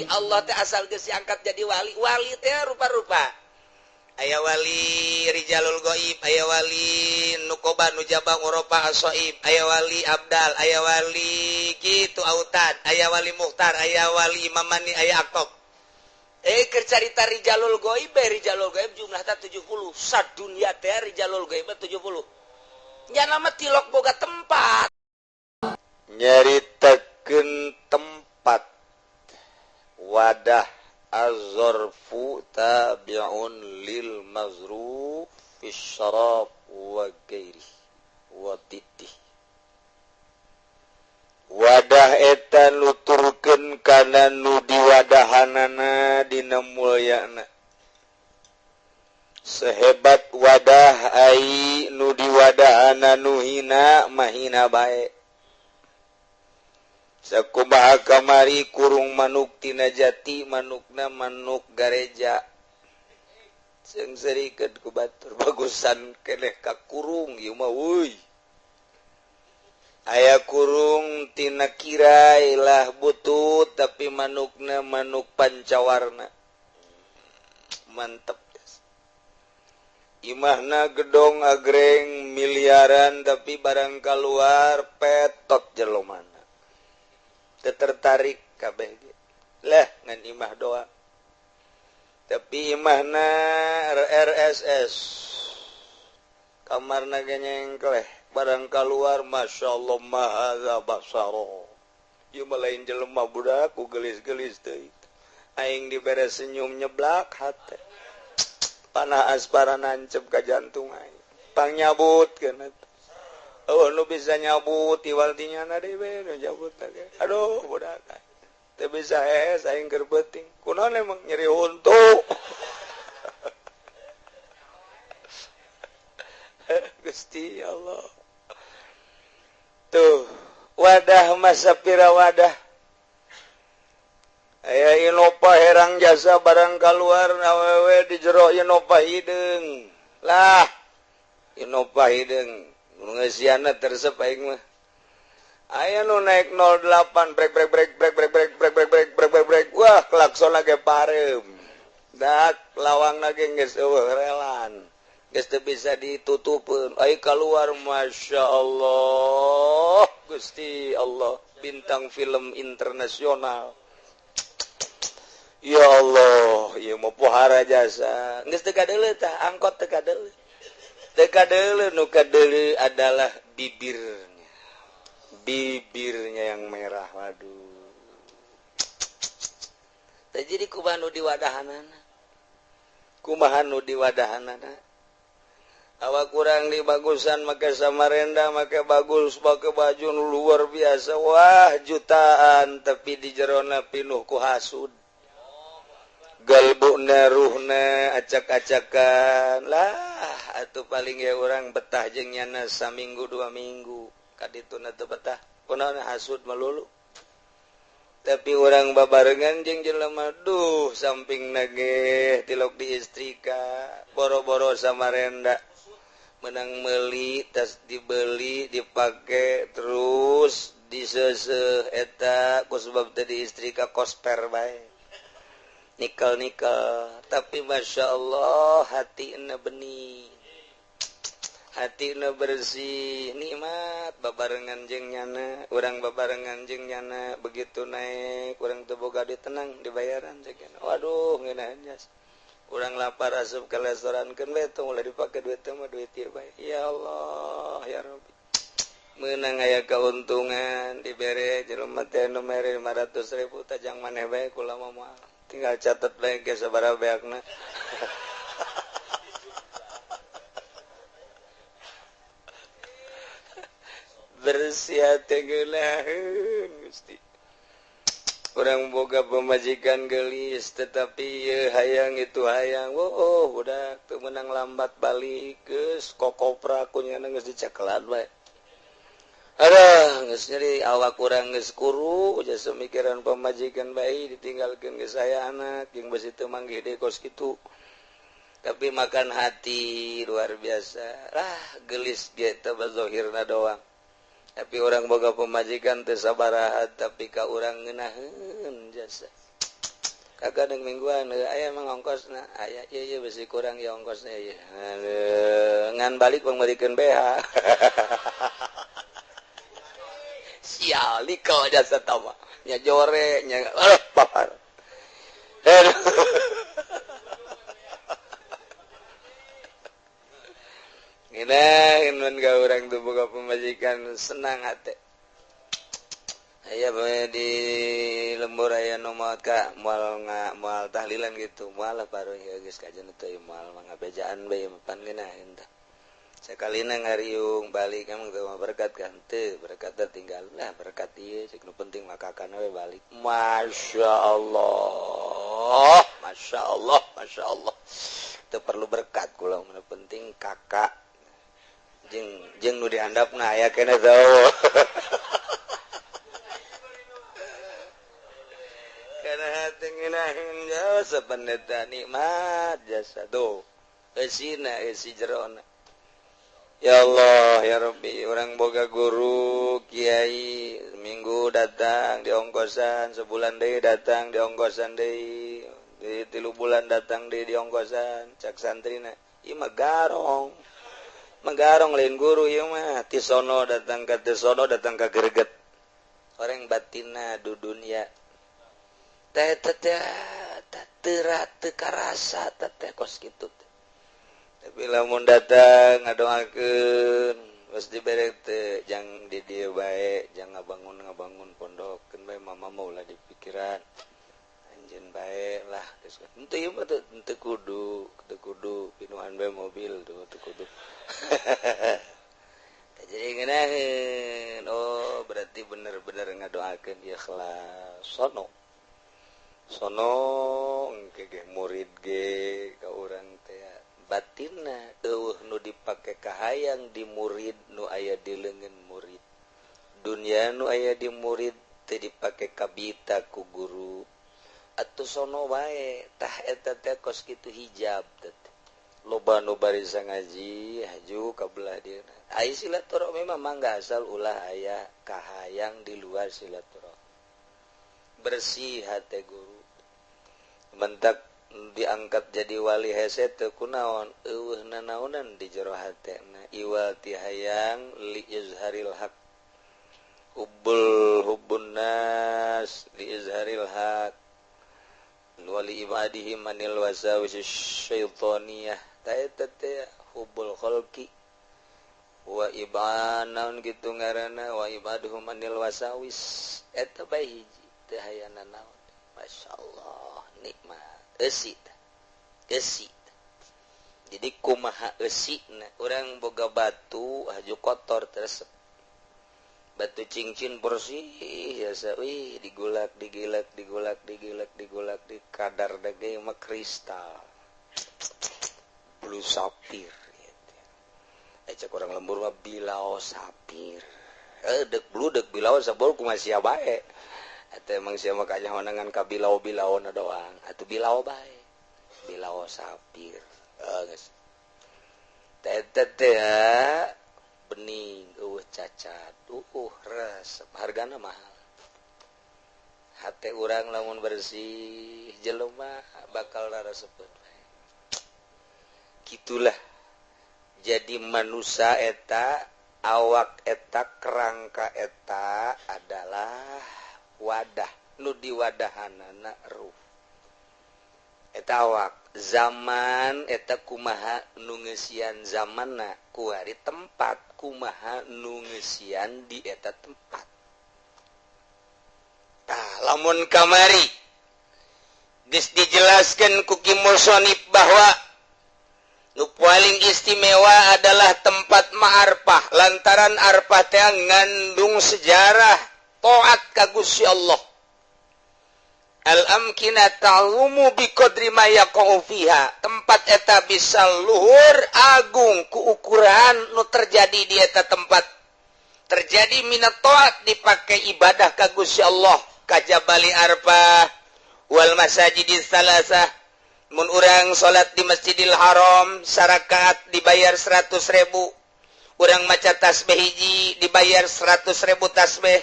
Wali Allah teh asal geus diangkat jadi wali. Wali teh rupa-rupa. Aya wali rijalul goib, aya wali nukoba nujaba ngoropa asoib, aya wali abdal, aya wali kitu autad, aya wali muhtar, aya wali imamani, aya akob. Keur carita rijalul goib, rijalul goib jumlahna 70. Sadunya teh rijalul goib 70. Nya nama tilok boga tempat. Nyaritakeun tempat wadah az-zarfu tabi'un lil mazruf fi syaraf wa ghairi wa titih. Wadah eta nuturkeun kana nu diwadahanana dina mulyana. Sehebat wadah ai nu diwadahana nu hina mahina bae. Sakumaha kamari kurung manuk tina jati manukna manuk gareja. Seungseurikeun ku batur bagusan keneh ka kurung ieu mah euy. Aya kurung tina kirai lah butut tapi manukna manuk pancawarna. Mantep. Imahna gedong agreng miliaran tapi barang keluar petot jelomana. Tertarik kabeh lah ngan imah doa tapi imahna RSS kamarna ge nyengkleh barang keluar Masya Allah mahaza basaro ieu mah lain jelema budak ku gelis-gelis teh aing dibere senyum nyeblak hate panah aspara nancep ka jantung aing pangnyabut keun. Oh, nu bisa nyabut iwal tinya na dewe nu nyabut lagi. Aduh, budak. Teu bisa es aing keur beuting. Kunaon emang nyeri huntu. Gusti Allah. Tuh, wadah masa pira wadah. Aya Innova herang jasa barang keluar awewe di jero Innova hideung. Lah, Innova hideung. Ngesiana tersep aing mah. Aya nu naik 08 brek brek brek brek brek brek brek brek brek brek brek brek. Wah, klakson ge pareum. Dak lawangna ge geus eueuh relan. Geus teu bisa ditutupeun. Ai keluar Masya Allah. Gusti Allah, bintang film internasional. Ya Allah, ieu mah pohara jasa. Geus teu kadeuleu tah, angkot teu kadeuleu. Teu nu kadeuleu adalah bibirnya. Bibirnya yang merah. Waduh. Teh jadi kumaha nu diwadahanana? Kumaha nu diwadahanana? Awak kurang dibagusan make samarenda, make bagus, make baju nu luar biasa. Wah, jutaan tapi di jerona pinuh ku hasud. Galbuna ruhna acak-acakan lah atuh paling ya orang betah jeung nyana saminggu dua minggu kadituna teu betah kunaon hasud melulu tapi orang babarengan jeung jelema duh samping nage tilok di istrika boro-boro samarenda menang meuli tas dibeli dipake terus diseuseuh eta ku sebab teh di istrika kosper bae nikel-nikel tapi Masya Allah hati na bening hati na bersih nikmat babarengan jeung nyana urang babarengan jeung nyana begitu naik urang teu boga duit tenang dibayaran ceuk waduh ngeunaheun jas urang lapar asup ka restoran keun we tong ulah dipake duit teh mah duit ieu bae ya Allah ya Rabbi meunang aya keuntungan dibere jelema teh nu mere 500.000 tajang maneh bae kula mah moal tinggal catat bae ge sabaraha beakna. Bersih hati geunaheun Gusti. Urang boga pemajikan gelis tetapi ye hayang itu hayang. Oh, udah teu meunang lambat balik geus kokopra ku nyana geus dicekelan bae. Aduh, geus nyeri awak urang geus kuru jasa mikiran pamajikan bae ditinggalkeun geus aya anak jeung besi teu manggih deui kos kitu. Tapi makan hati luar biasa. Lah, gelis ge teh bazohirna doang. Tapi orang boga pemajikan teu sabaraha tapi ka urang ngeunaheun jasa. Kagak ada mingguan aya emang ongkosna aya ieu ieu besi kurang ya ongkosna ieu. Ngan balik pangmeurikeun BH. Sial kau jasa tama nya jore nya aduh papar. Ngeunaheun mun ka urang teu boga pamajikan senang hate. Aya bae di lembur aya nu maot ka moal moal tahlilan gitu moal baru ieu geus kajen teu moal mangabejaan bae pan ngeunaheun tah. Sakalina ngariung balik emang teu mah berkat kan teu berkat teh tinggal lah berkat ieu cek nu penting mah kakana we balik. Masya Allah, Masya Allah, Masya Allah. Teu perlu berkat kula nu penting kakak jeung jeung nu dihandapna aya keneh teu. Sebenarnya nikmat jasa tuh esina esi jerona. Ya Allah ya Rabbi, orang boga guru kiai minggu datang di ongkosan, sebulan deui datang di ongkosan deui, di 3 bulan datang deui di ongkosan. Cak santrina ieu mah garong, mah garong lain guru ieu mah. Tisono datang ka tisono datang ka greget, orang batina du dunya teh teh teu karasa teh kos kitu. Tapi lamun datang ngadoakeun geus dibere teh jang di dieu bae, jang ngabangun-ngabangun pondok keun bae mama mah ulah dipikiran. Anjeun bae lah geus. Henteu ieu mah teu kudu, teu kudu pinuhan bae mobil tuh teu kudu. Jadi ngeunaheun, oh berarti bener-bener ngadoakeun ikhlas. Sono sono engke ge murid ge ka urang teh batinna eueuh nu dipake kahayang di murid nu aya di leungeun murid, dunya nu aya di murid teu dipake kabita ku guru atuh sono wae tah eta teh kos kitu hijab teh. Loba nu barisa ngaji haju ka belah dieuna ai silaturahmi mah mangga asal ulah aya kahayang di luar silaturahmi. Bersih hati guru mentak diangkat jadi wali hese teu kunaon eueuh nanaonan di jero hatena iwal ti hayang li izharil haq hubbul hubbun nas li izharil haq wali ibadihi manil wasawis syaitoniyah ta eta teh hubbul khalqi wa ibanaun kitu ngaranna wa ibaduhum manil wasawis eta bae hiji teu hayana naon. Masya Allah nikmat eusi eusi. Jadi kumaha eusina urang boga batu haju kotor teresep, batu cincin bersih biasa wih digulak digilak digulak digilak digulak di kadar dage mah kristal blue sapphire gitu. Cek urang lembur mah bilao sapphire dek blue dek bilao sabor kumaha sia bae. Atau emang siapa makanya honangan ka bilau-bilauna doang atau bilau bae bilau sapir geus teh teh bening eueuh cacat resep hargana mahal. Hate urang lamun bersih jelema bakal raresepeun bae. Kitulah jadi manusia eta awak eta kerangka eta adalah wadah nu diwadahanana ruh eta awak zaman eta kumaha nu ngeusian zamanna kuari tempat kumaha nu ngeusian di eta tempat. Tah lamun kamari geus dijelaskeun ku Ki Musonib bahwa nu paling istimewa adalah tempat ma'arfah lantaran arfah teh ngandung sejarah taat ka Gusti Allah. Al-amkina ta'lumu biqadri ma yaqa'u fiha. Tempat eta bisa luhur agung ku ukuran nu terjadi di eta tempat. Terjadi minat taat dipakai ibadah ka Gusti Allah ka Jabali Arfah wal masajidis salasah. Mun urang salat di Masjidil Haram sarakaat dibayar 100.000. Urang maca tasbih hiji dibayar 100.000 tasbih.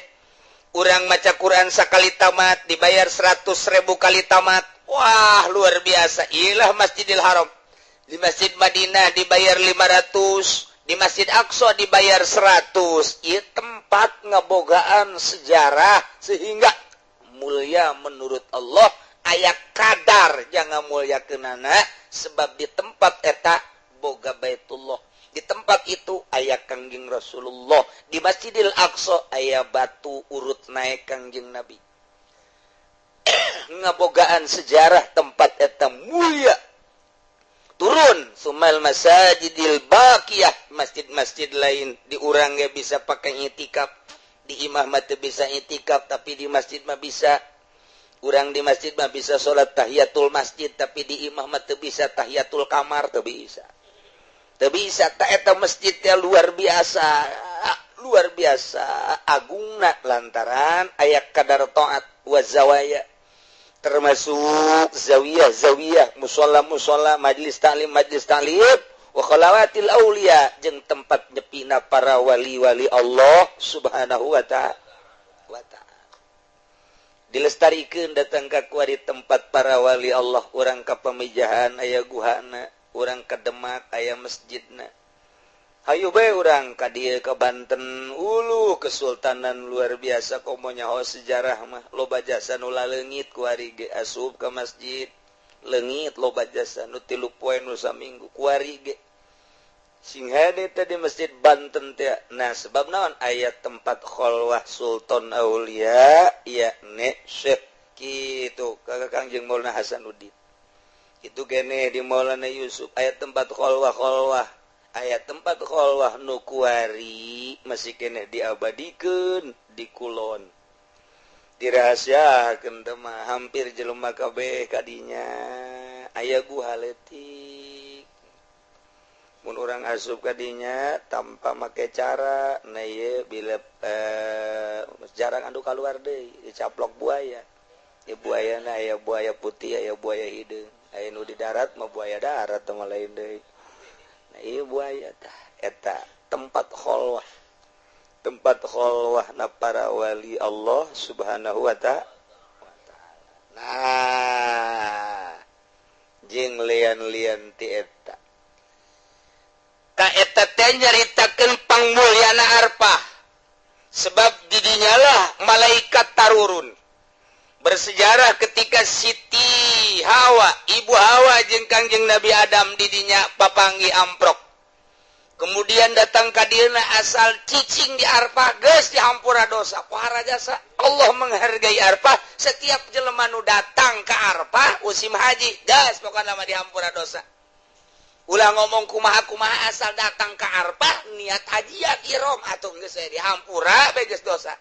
Urang maca Quran sakali tamat dibayar 100.000 kali tamat. Wah, luar biasa. Ilah Masjidil Haram. Di Masjid Madinah dibayar 500, di Masjid Aqsa dibayar 100. Ieu tempat ngebogaan sejarah sehingga mulia menurut Allah. Aya kadar jangan mulia kenana sebab di tempat eta boga Baitullah, di tempat itu aya Kangjeng Rasulullah, di Masjidil Aqsa aya batu urut naik Kangjeng Nabi. Ngabogaan sejarah tempat eta mulia. Turun sumal masajidil baqiyah, masjid-masjid lain di urang ge bisa pakai itikaf, di imah mah teu bisa itikaf, tapi di masjid mah bisa. Urang di masjid mah bisa salat tahiyatul masjid, tapi di imah mah teu bisa tahiyatul kamar, teu bisa, teu bisa. Ta eta masjid teh luar biasa, luar biasa agungna lantaran aya kadar taat wa zawaya, termasuk zawiyah zawiyah, musola musola, majlis taklim majlis taklim, wa khalawatil aulia, jeung tempat nyepina para wali-wali Allah Subhanahu wa ta'ala. Dilestarikan datang ka kuari tempat para wali Allah. Urang ka Pamijahan aya guhana, urang ka Demak aya masjidna. Hayu bae urang ka dieu ka Banten ulu kesultanan luar biasa. Komo nyaho sejarah mah loba jasa nu laleungit kuari ge asup ka masjid leungit, loba jasa nu 3 poe, nu saminggu kuari ge sing hade teh di Masjid Banten teh. Nah, sebab naon aya tempat kholwah Sultan Aulia yakni Syekh kitu ka Kangjeng Maulana Hasanuddin itu kene di Maulana Yusuf aya tempat kholwah kholwah, aya tempat kholwah nu kuari masih kene diabadikeun di kulon, dirahasiakeun teh mah hampir jelema kabeh kadinya. Aya guha leutik mun urang asup kadinya tanpa make cara. Nah, ieu bila jarang anu keluar deui, dicaplok buaya. Ya buaya na aya buaya putih, aya buaya hideung, aya nu di darat mah buaya darat mah lain deui. Nah, ieu buaya tah eta tempat kholwah, tempat kholwah na para wali Allah Subhanahu wa ta'ala. Nah, jeung lian-lian ti eta ka eta teh nyaritakeun pangmulyana Arfah, sebab didinyalah malaikat tarurun. Bersejarah ketika Siti Hawa, Ibu Hawa jeung Kangjeng Nabi Adam didinya papanggi amprok, kemudian datang ka dieuna asal cicing di Arfah geus dihampura dosa. Pohara jasa Allah menghargai Arfah. Setiap jelema nu datang ke Arfah musim haji geus pokona mah dihampura dosa. Ulah ngomong kumaha-kumaha, asal datang ke Arfah niat hajian ihram atuh geus dihampura bae geus dosa.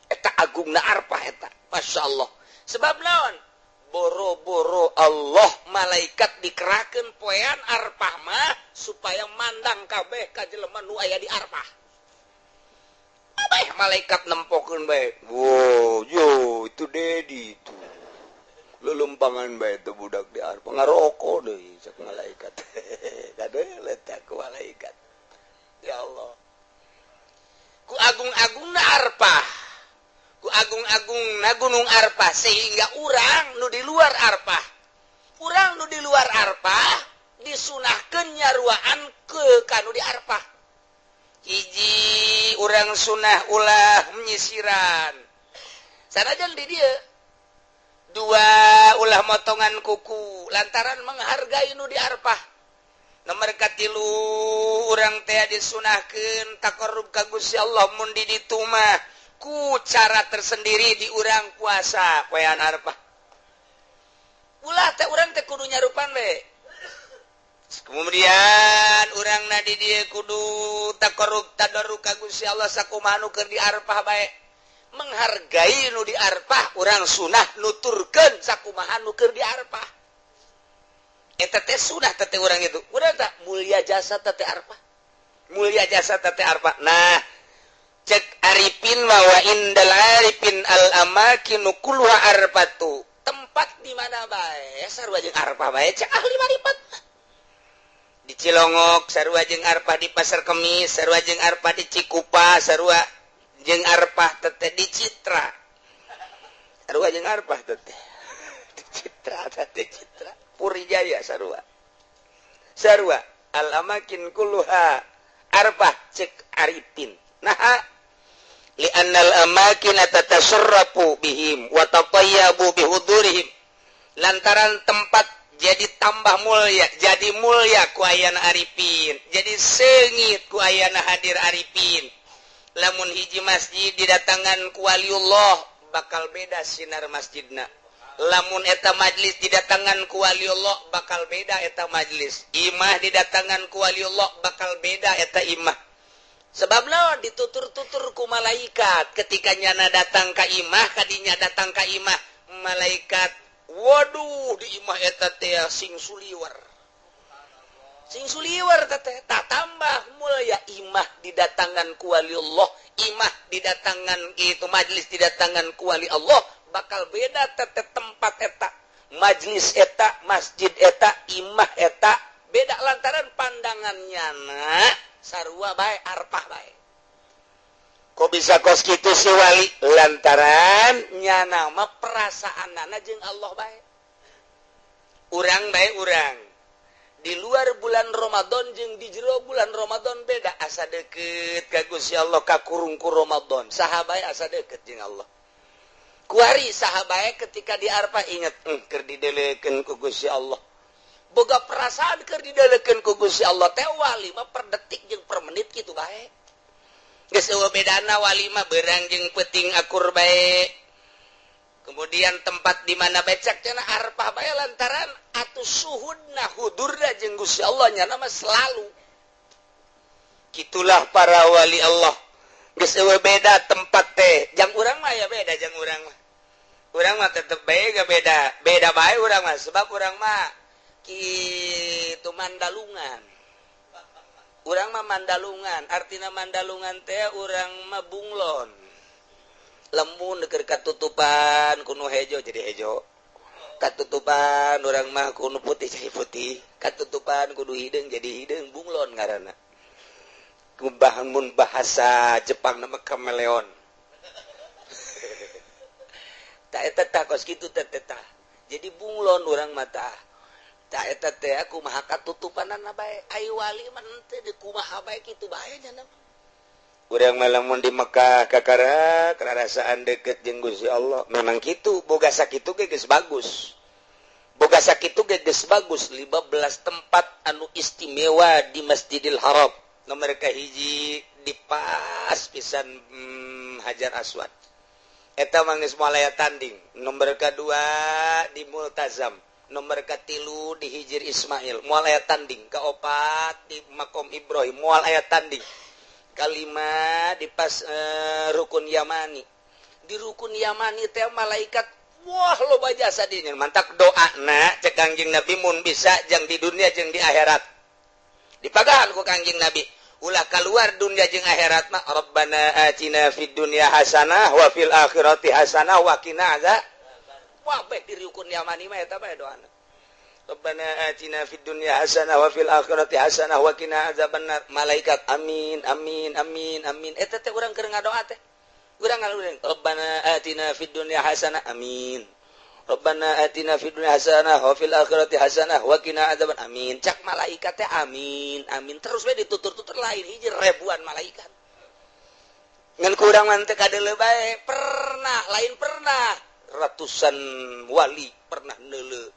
Eta agungna Arfah eta, Masya Allah. Sebab naon? Boro-boro Allah malaikat dikerakeun poean Arfah mah supaya mandang kabeh ka jelema nu aya di Arfah. Abeh malaikat nempokeun bae. Wow, yo itu Dedi itu. Lelempangan bae itu budak di Arfah ngarokok deui cek malaikat. Kade letak ku malaikat. Ya Allah. Ku agung-agungna Arfah, ku agung-agungna Gunung Arfah, sehingga urang nu di luar Arfah, urang nu di luar Arfah disunahkeun nyaruaan ke kanu di Arfah. Hiji urang sunah ulah menyisiran sanajan di dieu. Dua, ulah motongan kuku lantaran menghargai nu di Arfah. Nomor katilu, urang teh disunahkeun taqarrub ka Gusti Allah mun di ditu mah ku cara tersendiri di urang puasa poean Arfah. Ulah teh urang teh kudu nyarupan we. Kemudian urang na di dieu kudu taqarrub tadarru ka Gusti Allah sakumaha nu keur di Arfah bae. Menghargai nu di Arfah, urang sunah nuturkeun sakumaha nu keur di Arfah. Eta teh sunah teh urang itu. Urang tak mulia jasa teh Arfah. Mulia jasa teh Arfah. Nah, cek arifin wa indal arifin al amakinu kulluha arfatu. Tempat di mana bae sarua jeung Arfah bae cek ahli marifat. Di Cilongok sarua jeung Arfah, di Pasar Kemis sarua jeung Arfah, di Cikupa sarua jeung Arfah teteh, di Citra sarua jeung Arfah teteh. Di Citra teh citra Puri Jaya sarua sarua al amakin kulluha arfah cek arifin. Nah, li'annal amakin tatasarrafu bihim wa tatayyabu bihudurihim, lantaran tempat jadi tambah mulia, jadi mulia ku ayana arifin, jadi seungit ku ayana hadir arifin. Lamun hiji masjid didatangan ku waliullah bakal beda sinar masjidna. Lamun eta majlis didatangan ku waliullah bakal beda eta majlis. Imah didatangan ku waliullah bakal beda eta imah. Sebab lawan ditutur-tutur ku malaikat ketika nyana datang ka imah, kadinya datang ka imah malaikat, waduh di imah eta teh sing suliwer. Sing suliwer teh tak tambah mulia imah didatangan ku waliullah, imah didatangan itu majlis didatangan ku wali Allah bakal beda teh tempat eta, majlis eta, masjid eta, imah eta beda lantaran pandangan nyana sarua bae arpah bae. Kok bisa kos kitu si wali? Lantaran nyana mah perasaanana jeung Allah bae. Urang bae urang. Di luar bulan Ramadan jeung di jero bulan Ramadan beda, asa deukeut ka Gusti Allah kakurung ku Ramadan. Saha bae asa deukeut jeung Allah. Kuari saha bae ketika di arpah inget keur didelekeun ku Gusti Allah. Boga perasaan keur didelekeun ku Gusti Allah teh wali mah per detik jeung per menit kitu bae. Geus eueuh bedana wali mah beurang jeung peuting akur bae. Kemudian tempat di mana becak cenah arpah bae lantaran atuh suhudna hudurna jeung Gusti Allah nya mah selalu. Kitulah para wali Allah. Geus eueuh beda tempat teh. Jang urang mah ya beda jang urang mah. Urang mah tetep bae ga beda. Beda bae urang mah sebab urang mah kitu mandalungan. Urang mah mandalungan, artina mandalungan teh urang mah bunglon. Lemun keur katutupan kuno hejo jadi hejo. Katutupan urang mah kuno putih jadi putih. Katutupan kudu hideung jadi hideung, bunglon ngaranna. Mun bahasa Jepang nama kameleon. Tak eta tah kos kitu teh tah. Jadi bunglon urang mah tah. Tak eta teh kumaha katutupanana bae. Ai wali mah henteu di kumaha bae kitu bae nya mah. Urang mah lamun di Mekah kakara karasaan deukeut jeung Gusti Allah. Memang kitu, boga sakitu ge geus bagus. Boga sakitu ge geus bagus 15 tempat anu istimewa di Masjidil Haram. Nomor kahiji di pas pisan Hajar Aswad. Eta mah geus moal aya tanding. Nomor kadua di Multazam. Nomor katilu di Hijir Ismail moal aya tanding. Kaopat di Makom Ibrahim moal aya tanding. Kalima di pas Rukun Yamani. Di Rukun Yamani teh malaikat wah loba jasa dinya. Mantak doana cek Kangjeng Nabi mun bisa jang di dunia jeung di akhirat. Dipagahan ku Kangjeng Nabi ulah keluar dunia jeung akhirat mah Rabbana atina fid dunya hasanah wa fil akhirati hasanah wa qina azab. Wah bae di Rukun Yamani mah eta bae doana. Rabbana atina fid dunya hasanah wa fil akhirati hasanah wa qina azabannar. Malaikat amin amin amin amin. Eta teh urang keur ngadoa teh. Urang ngalureun Rabbana atina fid dunya hasanah amin. Rabbana atina fid dunya hasanah wa fil akhirati hasanah wa qina azaban amin. Cak malaikat teh amin amin terus we ditutur-tutur lain hiji ribuan malaikat. Ngan kurang mah teh kadeuleu bae pernah lain pernah ratusan wali pernah neuleu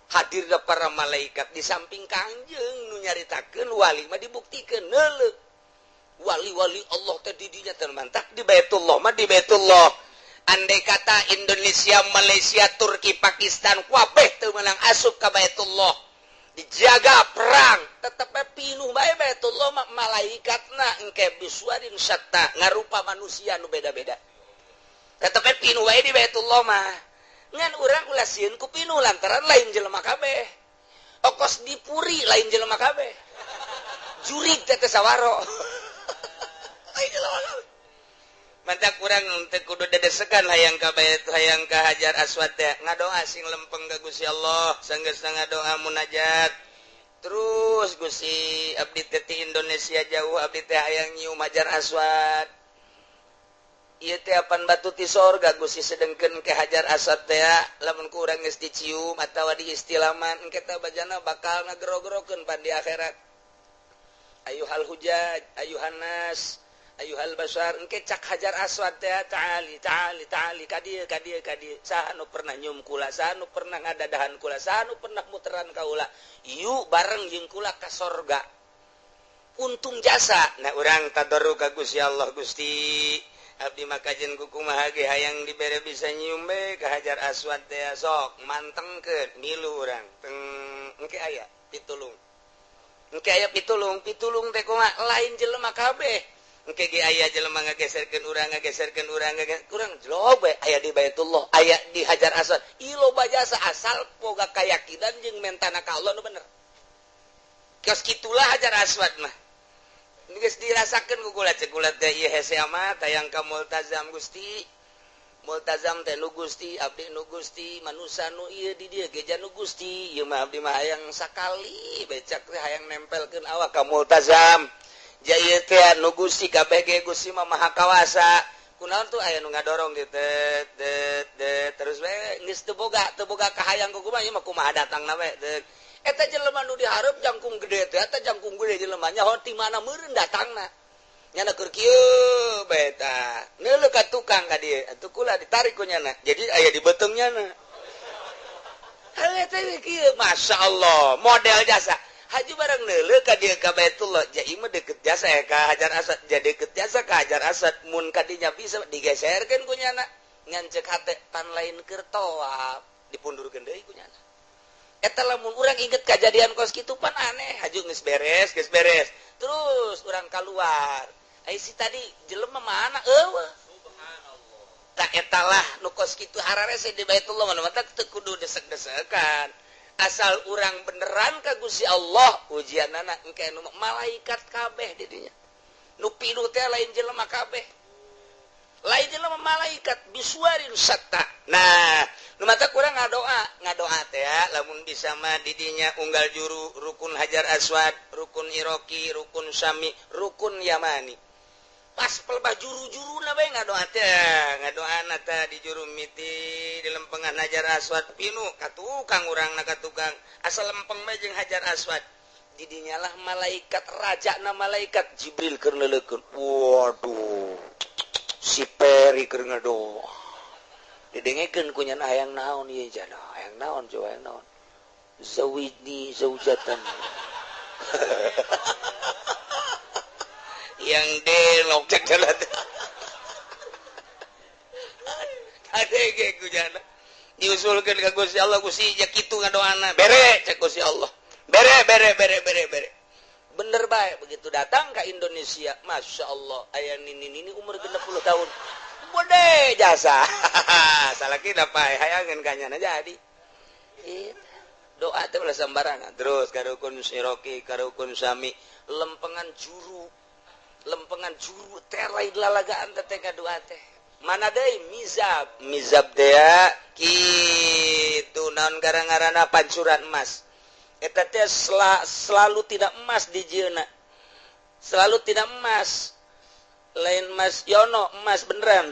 hadirna para malaikat di samping Kangjeng nu nyaritakeun wali mah dibuktikeun neuleu wali-wali Allah teh di dinya teh mantak di Baitullah mah di Baitullah. Andai kata Indonesia, Malaysia, Turki, Pakistan kabeh teu meunang asup ka Baitullah, dijaga perang tetep bae pinuh bae Baitullah mah malaikatna engke bisuarin syatta ngarupa manusia nu beda-beda. Tetep bae pinuh bae di Baitullah mah. Ngan urang ulah sieun ku pinuh lantaran lain jelema kabeh. Okos dipuri lain jelema kabeh. Jurig teh teh sawaro. Lain jelema kabeh. Mantak urang teu kudu dedesekan hayang ka bait hayang ka Hajar Aswad teh. Ngadoa sing lempeng ka Gusti Allah, sanggeusna ngadoa munajat. Terus Gusti abdi teh ti Indonesia jauh abdi teh hayang nyium Hajar Aswad. Ieu teh apan batu ti sorga Gusti sedengkeun ke Hajar Aswad teh lamun ku urang geus dicium atawa diistilaman engke teh bajana bakal ngagero-gerokeun pan di akhirat. Ayuhal hujaj, ayuhan nas, ayuhal basar engke cak Hajar Aswad teh ta'ali ta'ali ta'ali ka dieu ka dieu ka dieu saha nu pernah nyium kula, saha nu pernah ngadadahan kula, saha nu pernah muteran kaula, yuk bareng jeung kula ka sorga. Untung jasa. Nah urang tadarru ka Gusti Allah, Gusti abdi makajen kukumaha ge hayang dibere bisa nyium be ka Hajar Aswad teh sok mantengkeun milu urang teng engke aya pitulung, engke aya pitulung. Pitulung teh kumaha lain jelema kabeh, engke ge aya jelema ngageserkeun urang, ngageserkeun urang, urang jelog bae aya di Baitullah, aya di Hajar Aswad. Ieu loba jasa asal boga kayakinan jeung mentana ka Allah nu bener. Kios kitulah Hajar Aswad mah. Geus dirasakeun ku kula cek kula teh ieu hese amat hayang ka multazam Gusti. Multazam teh nu Gusti, abdi nu Gusti, manusa nu ieu di dieu ge nu Gusti. Ieu mah abdi mah hayang sakali becak teh hayang nempelkeun awak ka multazam. Ja ieu teh nu Gusti kabeh ge Gusti mah maha kawasa. Kunaon tuh aya nu ngadorong di tet tet tet terus we geus teu boga kahayang ku kumaha ieu mah kumaha datangna we. Eta jelema nu dihareup jangkung gede teh eta jangkung gede jelema nyaho ti mana meureun datangna. Nyana keur kieu bae tah. Neuleuh ka tukang ka dieu, atuh kula ditarik ku nyana. Jadi aya di beuteung nyana. Heuh teh kieu, masyaallah, model jasa. Haji barang neuleuh ka dieu ka Baitullah, ja ieu mah deukeut jasa ya ka Hajar Aswad, ja deukeut jasa ka Hajar Aswad mun ka dinya bisa digeserkeun ku nyana. Ngan ceuk hate pan lain keur tawaf, dipundurkeun deui ku nyana. Eta lamun urang inget kejadian kos kitu pan aneh, haju geus beres, geus beres. Terus urang keluar. Ai si tadi jelema mana eueuh. Subhanallah. Tak eta lah nu kos kitu hararese di Baitullah mah teh teu kudu desek-desekan. Asal urang beneran ka Gusti Allah, ujianana engke nu malaikat kabeh di dinya. Nu pinuh teh lain jelema kabeh. Lain jelema malaikat bisuarin satta. Nah, nu mata kurang ngadoa teh lamun bisa mah di dinya unggal juru rukun Hajar Aswad, rukun Iraki, rukun Syami, rukun Yamani. Pas pelbah juru-juruna bae ngadoa teh, ngadoana teh di juru miti di lempengan Hajar Aswad pinuh ka tukang urangna ka tukang asal lempeng bae jeung Hajar Aswad. Di dinya lah malaikat rajana malaikat Jibril keur neuleukeun. Waduh. Si Peri keur ngadoa. Didengekeun ku nyana hayang naon ieu jana, hayang naon coba hayang naon. Zawijni zaujatan. Yang delok cek jalan. Adege ku jana. Diusulkeun ka Gusti Allah, Gusti ja kitu ngadoana. Bere cek Gusti Allah. Bere bere bere bere bere. Bener bae begitu datang ke Indonesia, Masya Allah, aya nini-nini umur 60 tahun. Bude jasa. Salah kita pae hayangeun ka nyana jadi. Doa teh ulah sembarangan. Terus ka rukun Siroki, ka rukun Sami, lempengan juru teh lain lalagaan teh ka doa teh. Mana deui mizab, mizab teh kitu naon gara-garana pancuran emas. Eta teh selalu tidak emas di jieuna. Selalu tidak emas. Lain emas Yono, emas beneran.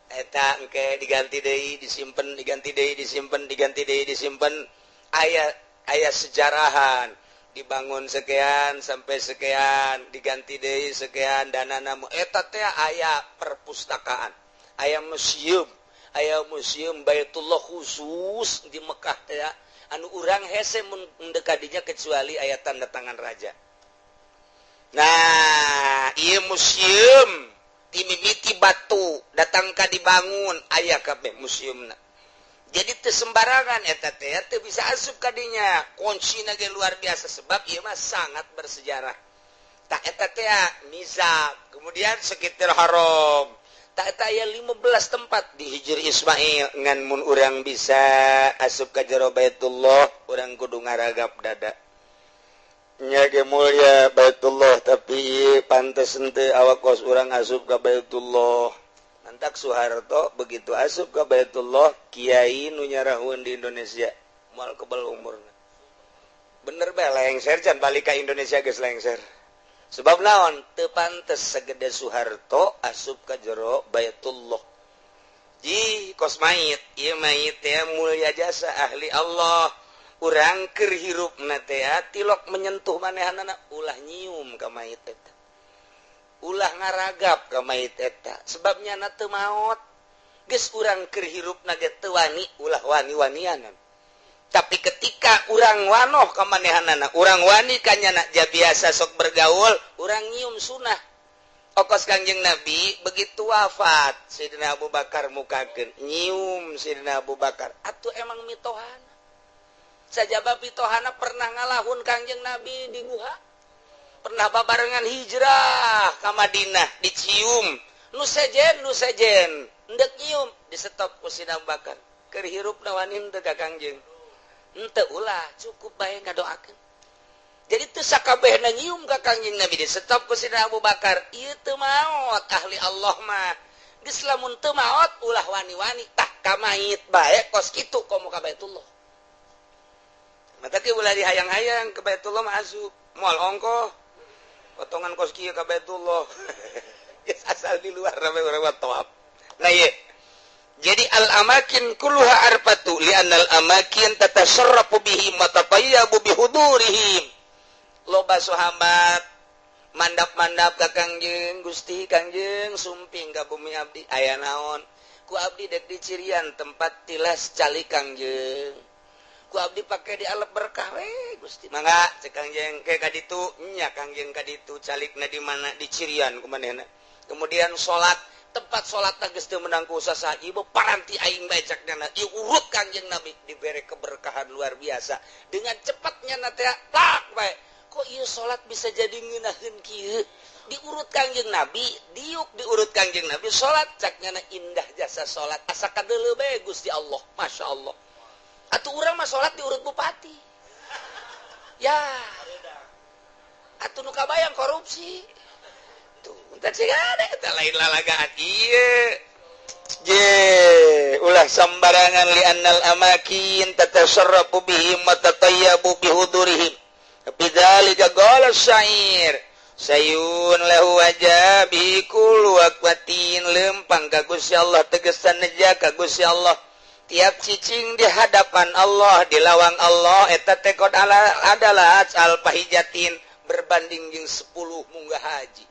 Eta engke diganti deui, disimpen, diganti deui, disimpen, diganti deui, disimpen. Aya sejarahan. Dibangun sekian sampai sekian, diganti deui sekian dana namu. Eta teh aya perpustakaan, aya museum Baitullah khusus di Mekah teh. Anu urang hese mun mendekatinya kecuali aya tanda tangan raja. Nah, ieu museum timimiti batu datang ka dibangun aya kabeh museumna. Jadi teu sembarangan eta teh teu bisa asup ka dinya. Kuncina ge luar biasa sebab ieu mah sangat bersejarah. Tak eta teh mizab, kemudian sekitar haram. Tak eta aya 15 tempat di Hijr Ismail ngan mun urang bisa asup ka jero Baitullah urang kudu ngaragap dada. Nya ge mulia Baitullah tapi pantes henteu awak kos urang asup ka Baitullah. Mantak Soeharto begitu asup ka Baitullah kiai nu nyarahun di Indonesia moal kebel umurna. Bener bae lengser can balik ka Indonesia geus lengser. Sebab naon teu pantes segede Soeharto asup ka jero Baitullah. Ji kos mayit, ieu mayit teh mulia jasa ahli Allah. Urang keur hirupna teh tilok menyentuh manehanana ulah nyium ka mayit eta. Ulah ngaragap ka mayit eta, sebabnya na teu maot. Geus urang keur hirupna ge teu wani, ulah wani-wanianan. Tapi ketika urang wanoh ka manehanana, urang wani ka nyana ja biasa sok bergaul, urang nyium sunah. Okos Kangjeng Nabi begitu wafat Sayyidina Abu Bakar mukakeun nyium Sayyidina Abu Bakar. Atuh emang mitohana. Sajaba mitohana pernah ngalahun Kangjeng Nabi di guha. Pernah babarengan hijrah ka Madinah dicium. Nu sejen endek nyium disetop ku Sayyidina Abu Bakar. Keur hirupna wani teu ka Kangjeng. Henteu ulah cukup bae ngadoakeun. Jadi teu sakabehna nyium ka Kangjeng Nabi disetop ku Sayyidina Abu Bakar. Ieu teu maot ahli Allah mah. Geus lamun teu maot ulah wani-wani tah ka mayit bae kos kitu komo ka Baitullah. Mata ge ulah dihayang-hayang ke Baitullah mah asup moal ongkoh. Potongan kos kieu ka Baitullah. Geus asal di luar rame urang mah tawaf. Nah ieu. Jadi al-amakin kulluha arfatu li'annal amakin tatasarrafu bihim wa tatayyabu bihudurihim. Loba sahabat mandap-mandap ka Kangjeng Gusti Kangjeng sumping ka bumi abdi aya naon ku abdi dek dicirian tempat tilas cali Kangjeng ku abdi pake di alep berkah we Gusti mangga cek Kangjeng ke ka ditu nya Kangjeng ka ditu calikna di mana di cirian ku manehna. Kemudian salat tempat salat geus teu meunang ku saha ieu paranti aing bae cak nyana ieu urut Kangjeng Nabi dibere keberkahan luar biasa dengan cepatnya na teh tak bae. Kok ieu salat bisa jadi ngeunaheun kieu diurut Kangjeng Nabi diuk diurut Kangjeng Nabi salat cak nyana indah jasa salat asa kadeuleu bae Gusti Allah masyaallah. Atuh urang mah salat diurut bupati ya atuh nu kabayang korupsi tuh entar sih ada eta lain lalagaan ieu je ulah sambarangan li annal amakin tatasarrafu bihim wa tatayyabu bihudurihim. Bidzalika qala syair sayun lahu wajabi kullu waqtin lempang ka Gusti Allah tegesan neja ka Gusti Allah tiap cicing di hadapan Allah di lawang Allah eta teh kod adalah al pahijatin berbanding jeung 10 munggah haji.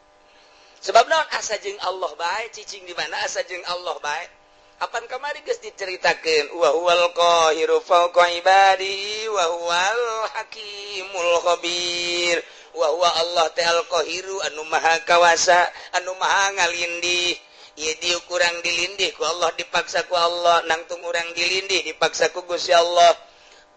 Sebab naon asa jeung Allah bae cicing di mana asa jeung Allah bae. Apan kamari geus diceritakeun wa huwal qahiru fawqa ibadi wa huwal hakimul khabir wa huwa Allah ta'al qahiru anu maha kawasa anu maha ngalindih. Ieu dieu kurang dilindih ku Allah dipaksa ku Allah nangtung urang dilindih dipaksa ku Gusti Allah.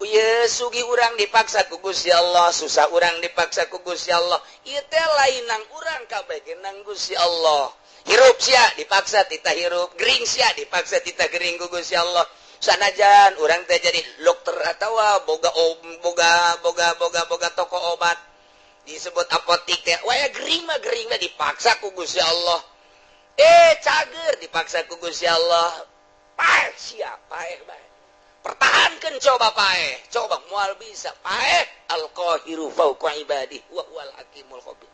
Ieu sugih urang dipaksa ku Gusti Allah susah urang dipaksa ku Gusti Allah. Ieu teh lain nang urang kabeh ge nang Gusti Allah. Hirup sia dipaksa tita hirup, gering sia dipaksa tita gering ku Gusti Allah. Sanajan urang teh jadi dokter atawa boga boga boga boga boga toko obat disebut apotik teh waya gering mah dipaksa ku Gusti Allah. Cager dipaksa ku Gusti Allah. Paeh sia paeh bae. Pertahankeun coba paeh, coba moal bisa paeh. Al-qahiru fawqa ibadihi wa huwal hakimul khabir.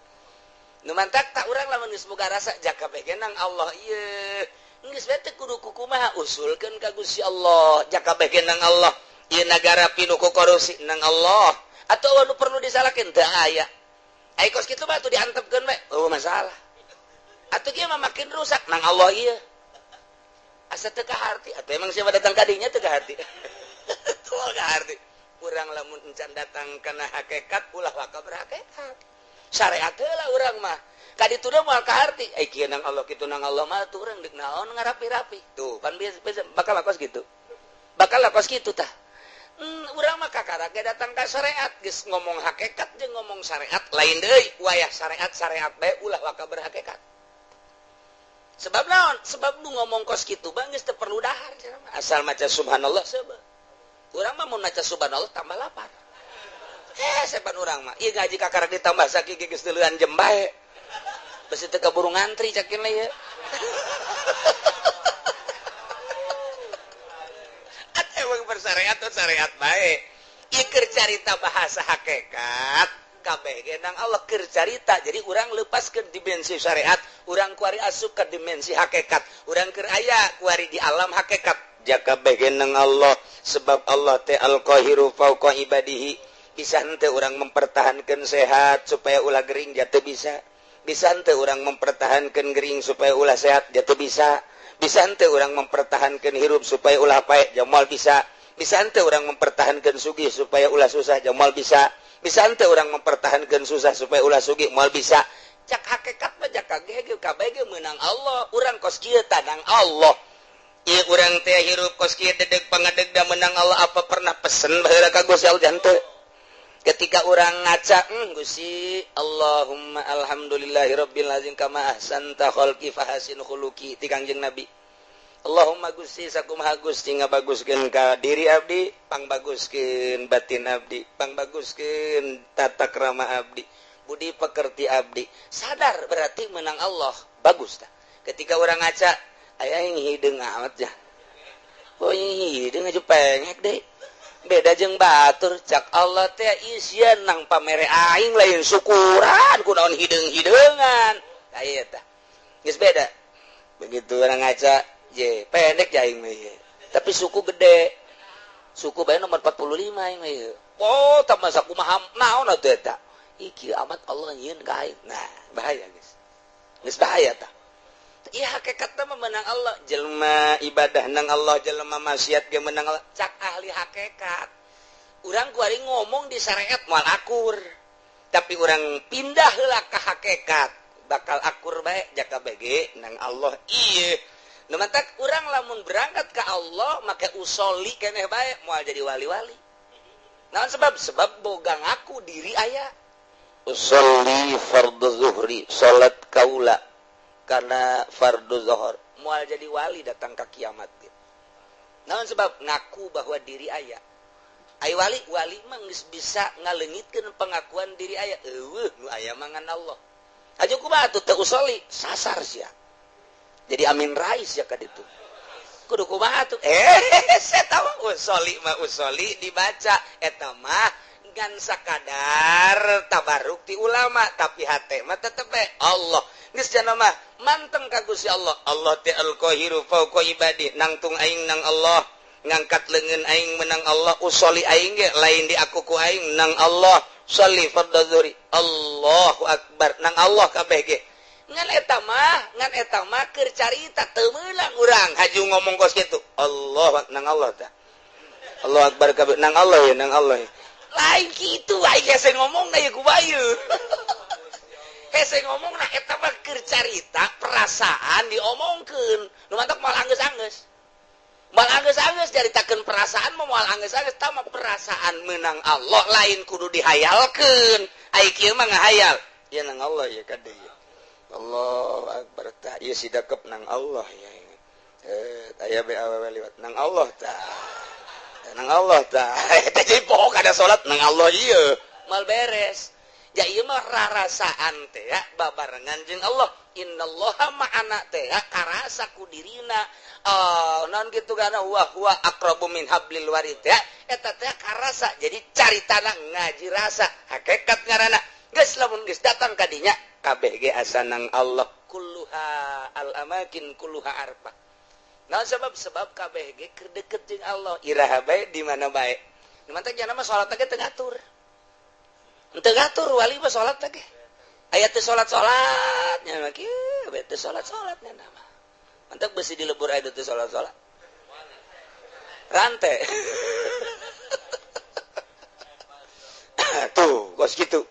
Nu mantak tak urang lamun geus boga rasa jaka bae nang Allah ieu geus bae teu kudu kumaha usulkeun ka Gusti Allah jaka bae nang Allah ieu nagara pinuh ku korupsi nang Allah atuh anu perlu disalahkeun teu aya ai kos kitu mah atuh diantepkeun bae oh masalah atuh kieu mah makin rusak nang Allah ieu asa teu kaharti atuh emang siapa datang ka dinya teu kaharti teu kaharti urang lamun encan datang kana hakikat ulah waka berhakikat syariat heula urang mah ka ditu moal kaharti ai kieu nang Allah kitu nang Allah mah tuh urang deuk naon ngarapi-rapi tuh pan biasa bakal kos kitu bakal kos kitu tah urang mah kakara ge datang ka syariat geus ngomong hakikat jeung ngomong syariat lain deui wayah syariat syariat bae ulah waka berhakikat sebab naon sebab nu ngomong kos kitu bang geus teu perlu dahar asal maca subhanallah sebab urang mah mun maca subhanallah tambah lapar. Sepan urang mah ieu ngaji kakara ditambah sakieu geus deuleuan jem bae besi teu kaburu ngantri cakin ieu. At emang bersyariat tuh syariat bae ieu keur carita bahasa hakikat Kabeh ge nang Allah keur carita. Jadi urang lepaskeun dimensi syariat, urang kuari asup ka dimensi hakikat. Urang keur aya kuari di alam hakikat. Jaka kabeh ge nang Allah sebab Allah teh al-qahiru fauqa ibadihi. Bisa henteu urang mempertahankan sehat supaya ulah gering jatuh bisa. Bisa henteu urang mempertahankan gering supaya ulah sehat jatuh bisa. Bisa henteu urang mempertahankan hirup supaya ulah paeh jamal bisa. Bisa henteu urang mempertahankan sugih supaya ulah susah jamal bisa. Bisa henteu urang mempertahankan susah supaya ulah sugih moal bisa. Cak hakikat mah jaka ge kabeh ge meunang Allah. Urang kos kieu tanang Allah. Ieu urang teh hirup kos kieu dedeg pangadeg da meunang Allah. Apa pernah pesen baheula ka Gusti Allah henteu? Ketika urang ngaca, Gusti Allahumma alhamdulillahirabbil alamin kama ahsanta khalqi fahasin khuluqi ti Kangjeng Nabi. Allahumma Gusti sakumaha Gusti ngabaguskeun ka diri abdi, pangbaguskeun batin abdi, pangbaguskeun tata krama abdi, budi pekerti abdi. Sadar berarti menang Allah, bagus tah. Ketika urang ngaca, aya yang hideung amat ya. Oh hideung aja pengek deui. Beda jeung batur cak Allah teh isian nang pamere aing lain syukuran kunaon hideung-hideungan. Aya tah. Geus beda. Begitu urang ngaca, je pendek ya aing mah ieu. Tapi suku gede. Suku bae nomor 45 aing mah ieu. Oh, tah masa kumaha naon atuh eta? Ih, kieu amat Allah nyieun ka aing. Nah, bahaya geus. Geus bahaya tah. Iya hakikatna mah menang Allah, jelema ibadah nang Allah, jelema maksiat ge menang Allah. Cak ahli hakikat. Urang kuari ngomong di syariat moal akur. Tapi urang pindah heula ka hakikat, bakal akur bae jaka bege nang Allah. Ieu. Nu mantak urang lamun berangkat ka Allah make usoli keneh bae moal jadi wali-wali. Naon sebab? Sebab boga ngaku diri aya. Usolli fardhu zuhri, salat kaula karena fardu zuhur moal jadi wali datang ke kiamat gitu. Naon sebab ngaku bahwa diri aya. Ai wali, wali mah geus bisa ngaleungitkeun pengakuan diri aya. Eueuh nu aya mah ngan Allah. Aju kumaha atuh teu usoli sasar sia. Jadi Amin Rais ya ka ditu. Kudu kumaha atuh? Saya tahu usoli mah usoli dibaca eta mah ngan sakadar tabaruk ti ulama tapi hate mah tetep bae Allah. Geus cenah mah manteng ka Gusti Allah. Allah teh al-qahiru fauqa ibadi, nangtung aing nang Allah, ngangkat leungeun aing menang Allah, usoli aing ge lain di aku ku aing nang Allah, sholli fardhu zuhri, Allahu akbar nang Allah kabeh ge. Ngan eta mah keur carita teu meunang urang haju ngomong kos kitu. Allah nang Allah tah. Allah akbar kabeh nang Allah ya nang Allah. Lain kitu aing hese ngomongna ye kumaha. Hese ngomong nah eta mah keur carita perasaan diomongkeun. Nu mantak moal anggeus-anggeus. Moal anggeus-anggeus caritakeun perasaan mah moal anggeus-anggeus tah mah perasaan meunang Allah lain kudu dihayalkeun. Ai kieu mah ngahayal. Ieu nang Allah ya kade ieu. Allahu akbar tah ieu si dakep nang Allah ya. Aya be awewe liwat nang Allah tah. Nang Allah tah. Eta jadi poho kada salat nang Allah ieu. Moal beres. Ya ieu mah rarasaan teh ya babarengan jeung Allah. Innallaha ma'ana teh ya karasa ku dirina. Naon kitu kana huwa huwa aqrabu min hablil warid ya. Eta teh karasa. Jadi caritana ngaji rasa hakikat ngaranna. Geus lamun geus datang ka dinya kabeh ge asa nang Allah. Kulluha al amakin kulluha arfa. Naon sebab sebab kabeh ge keur deket jeung Allah. Iraha bae di mana bae. Nu mantak jana mah salat ge teu ngatur. Teu ngatur wali mah salat ge. Aya teu salat-salat nya mah kieu bae teu salat-salat nya mah. Mantak besi dilebur aya teu salat-salat. Rante. Tuh, kos kitu.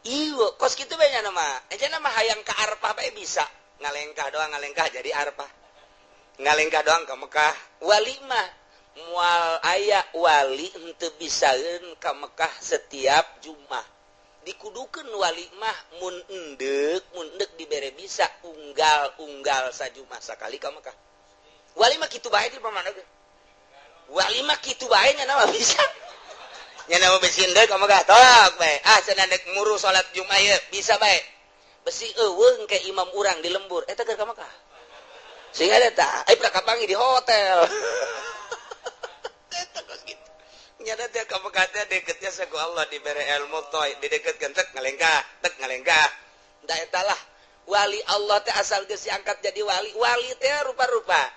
Ieu kos kitu bae nya mah. Nya mah hayang ka Arfah bae bisa. Ngalengkah doang ngalengkah jadi Arfah. Ngalengkah doang ka Mekah. Wali mah moal aya wali henteu bisaeun ka Mekah setiap Jumat. Dikudukeun wali mah mun endek dibere bisa unggal-unggal sajumat sakali ka Mekah. Wali mah kitu bae di pamana ge. Wali mah kitu bae nya mah bisa. Nya mah besi endek ka Mekah tok bae. Ah cenah dek muru salat Jumat ieu bisa bae. Besi eueuh ke imam urang di lembur eta keur ka Mekah. Sehingga eta ai prak kapanggih di hotel. Nyana teh ka Mekah teh deketnya saku Allah dibere ilmu toy, dideketkeun tek ngalengkah, tek ngalengkah. Da eta lah wali Allah teh asal geus diangkat jadi wali. Wali teh rupa-rupa.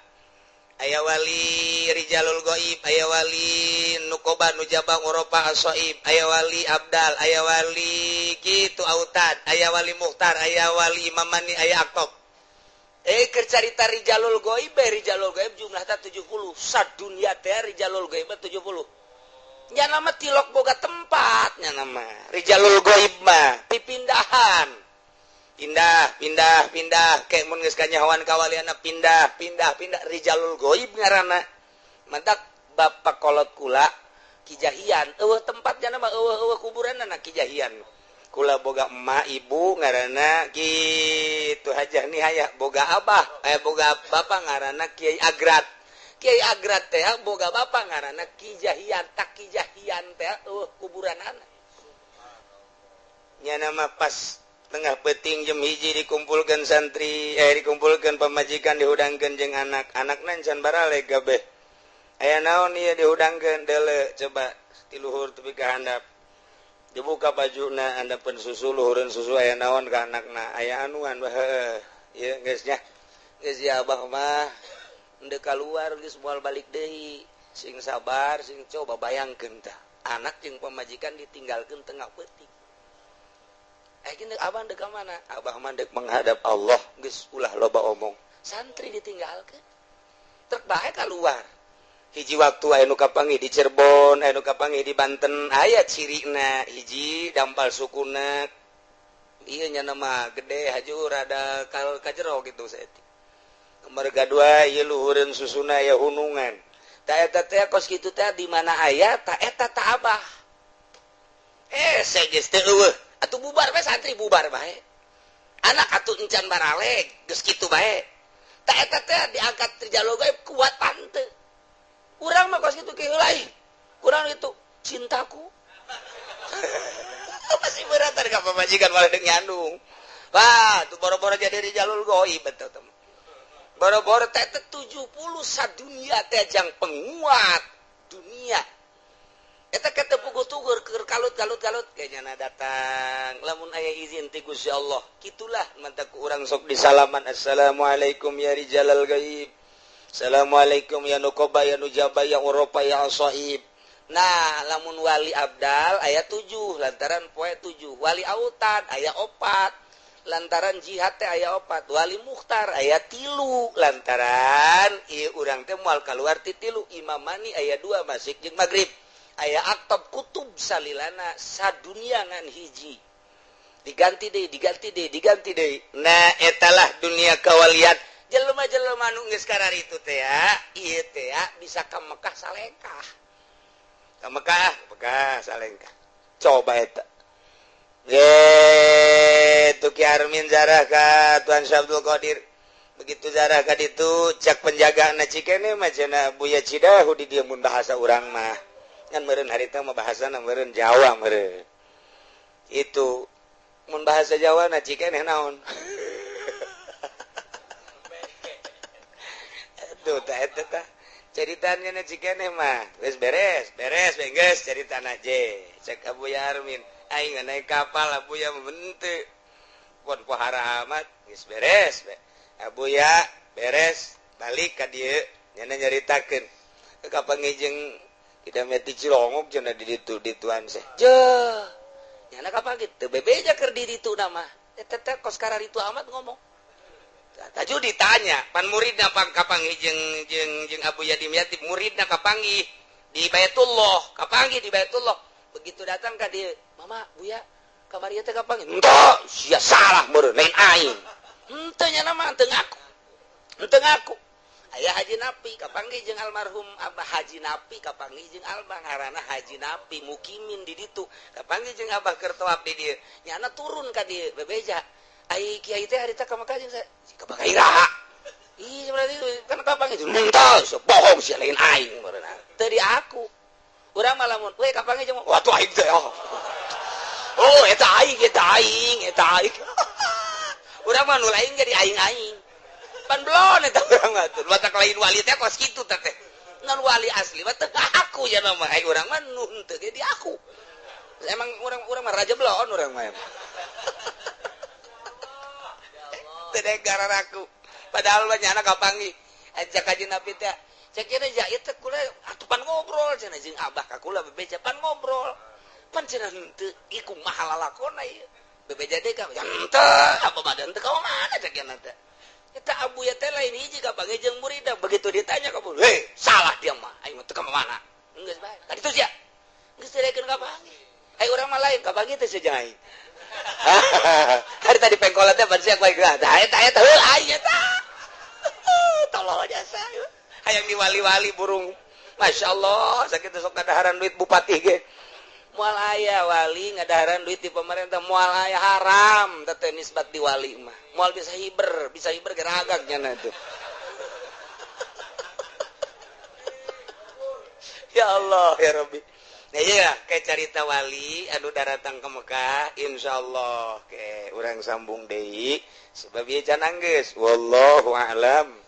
Aya wali rijalul goib, aya wali nukoba nujaba urafa asoib, aya wali abdal, aya wali kitu autad, aya wali muhtar, aya wali imamani, aya aktob. Keur carita rijalul goib, rijalul goib jumlahna 70. Sadunya teh rijalul goib 70. Nya nama tilok boga tempatnya nama rijalul goib mah pipindahan. Pindah, pindah, pindah. Kayak mun geus kanyahoan kawaliana pindah, pindah, pindah. Rijalul goib ngaranna. Mantak bapak kolot kula Ki Jahian, eueuh tempatnya nama eueuh eueuh kuburanna Ki Jahian. Kula boga emak ibu ngaranna kitu Hajah Nihaya, boga abah, boga bapak ngaranna Kiai Agrat. Kiai Agrat teh boga bapak ngaranna Ki Jahian, tak Ki Jahian teh eueuh kuburanana. Nya nama pas tengah peting jam 1 dikumpulkan santri, dikumpulkan pamajikan, dihudangkeun jeung anak. Anakna can baraleg kabeh. Aya naon ieu dihudangkeun deuleu coba ti luhur tepi ka handap. Dibuka bajuna handapeun susu, luhureun susu, aya naon ka anakna, aya anuan heuh. Ieu geus nya. Geus ya abah mah henteu kaluar geus moal balik deui. Sing sabar, sing coba bayangkeun tah. Anak jeung pamajikan ditinggalkeun tengah peuting. Gini, abah dek mana? Abah mah dek menghadap Allah, geus ulah loba omong. Santri ditinggalkeun. Trek bae keluar. Hiji waktu aya nu kapanggih di Cirebon, aya nu kapanggih di Banten, aya cirina hiji dampal sukuna. Ieu nya nama gede haju rada kal kajero gitu saeutik. Merga dua ieu luhureun susuna aya hunungan. Ta eta teh kos kitu teh di mana aya ta eta ta abah. Saya geus teu eueuh. Atuh bubar bae santri bubar bae. Anak atuh encan baraleg geus kitu bae. Ta eta teh diangkat rijalul gaib kuat tante. Urang mah kos kitu kieu lain. Kurang itu cintaku. Masih berat ka pamajikan malah deung nyandung. Wah, tuh boro-boro jadi rijalul gaib betul teman. Boro-boro teh 70 sadunia teh jang penguat dunia. Eta kata puguh tugur keur kalut kalut kalut kayaknya datang lamun aya izin ti Gusti Allah. Kitulah mantak urang sok disalaman assalamualaikum ya rijalal gaib. Assalamualaikum ya nukoba ya nujaba ya urafa ya asaib. Nah, lamun wali abdal aya 7 lantaran poe 7, wali autad aya 4 lantaran jihad teh aya 4, wali mukhtar aya 3 lantaran ieu urang teh moal kaluar ti 3, imamani aya 2 masik jeung magrib. Aya aktab kutub salilana sadunia ngan hiji. Diganti deui, diganti deui, diganti deui. Nah, etalah dunia kawalian. Jelema-jelema nu geus kararitu teh ya, ieu teh ya bisa ka Mekah salengkah. Ka Mekah, Mekah salengkah. Coba eta. Ye, tu Ki Armin zarah ka Tuan Syekh Abdul Qadir. Begitu zarah ka ditu cak penjagana cikene mah cenah Buya Cidahu di dieu mun bahasa urang mah. Kan meureun harita mah bahasana meureun Jawa meureun. Itu mun bahasa Jawa na cikene naon? Tuh tah eta tah. Ceritanya na cikene mah geus beres, beres geus caritana je. Cek Abu Yarmin, aing naik kapal Abu Ya henteu. Pon pohara amat geus beres. Abu Ya beres balik ka dieu nya nyaritakeun. Kapanggih jeung kita meti Cilongok cenah di ditu dituan seh. Jeuh. Nyana kapanggih teu bebeja keur di ditu nama. Eta teh kos kararitu amat ngomong. Taju ditanya, pan muridna pang kapanggih jeung jeung jeung Abu Yadim Yatim muridna kapanggih di Baitullah, kapanggih di Baitullah. Begitu datang ka dieu, "Mama, Buya, kamari teh kapanggih?" "Henteu, sia salah meureun lain aing." "Henteu nya mah teu ngaku." Henteu ngaku. Aya Haji Napi kapanggih jeung almarhum Abah Haji Napi kapanggih jeung Abah ngaranna Haji Napi mukimin di ditu kapanggih jeung Abah keur tawaf di dieu. Nyana turun ka dieu bebeja. Ai kiai teh harita ka Mekah jeung ka Mekah iraha. Ih berarti kan kapanggih jeung henteu bohong sia lain aing meureun. Teu di aku. Urang mah lamun we kapanggih jeung wah tuh aing teh. Oh eta aing eta aing eta aing. Urang mah nu lain jadi aing-aing. Pan belon eta urang mah tuh. Batak lain wali teh kos kitu teh. Ngan wali asli mah teu ngaku ya mah. Ai urang mah nu henteu ge di aku. Emang urang mah raja belon urang mah. Teu aku. Padahal mah nyana kapanggih. Ajak kaji Nabi teh. Cek kira ja ieu teh kula atuh pan ngobrol cenah jeung abah ka kula bebeja pan ngobrol. Pan cenah henteu ieu kumaha lalakona ieu. Bebeja deui ka henteu apa badan teu ka mana cek cenah teh. Eta abu ya teh lain hiji kapanggih jeung murida. Begitu ditanya ka heh salah dia mah aing mah teu ka mana. Geus bae. Ka ditu sia. Geus direkeun kapanggih. Ai urang mah lain kapanggih teh seja aing. Hari tadi pengkolan teh pan sia ku aing. Tah eta eta heuh aing eta. Tolol jasa. Hayang diwali-wali burung. Masya Allah, sakit sok ngadaharan duit bupati ge. Moal aya wali ngadaharan duit di pemerintah, moal aya haram teh nisbat di wali mah. Moal bisa hiber geragak nya tuh. Ya Allah ya Rabbi. Nah iya kayak carita wali anu daratang ke Mekah insyaallah ke urang sambung deui sebab ieu can anggeus wallahu a'lam.